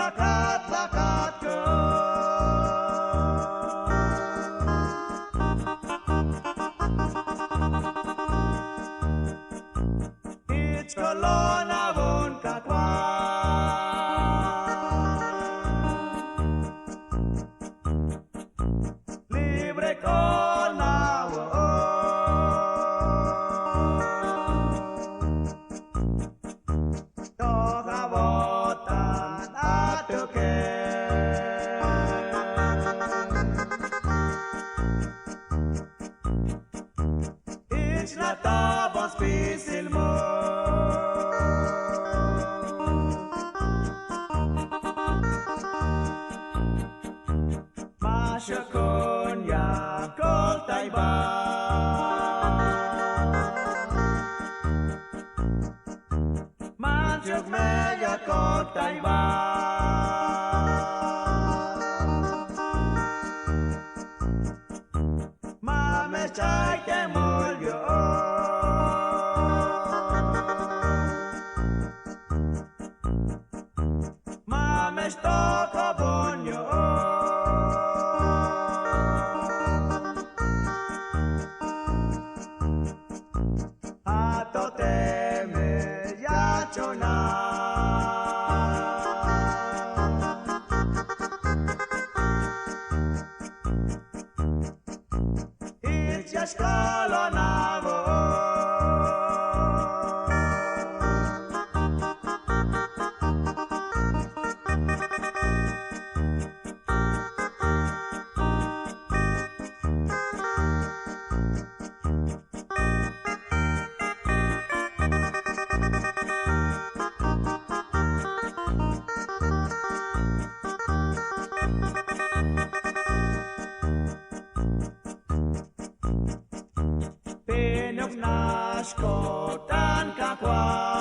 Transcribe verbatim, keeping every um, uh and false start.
Akat, akat, ich kolon awon Kajwal. Libre kolon awon. Toj awo'tan atukel. Ich la ta bon spisil mul. Ma xokon ya koltaybat. Manchuk me ya koltaybat. Ma me xch'ay te mul yu'un. Ma me xtok'obon yu'un. Ato teme ya chonan. Ich ya xkolon awon. Pinuk nax ko'tan Kajwal.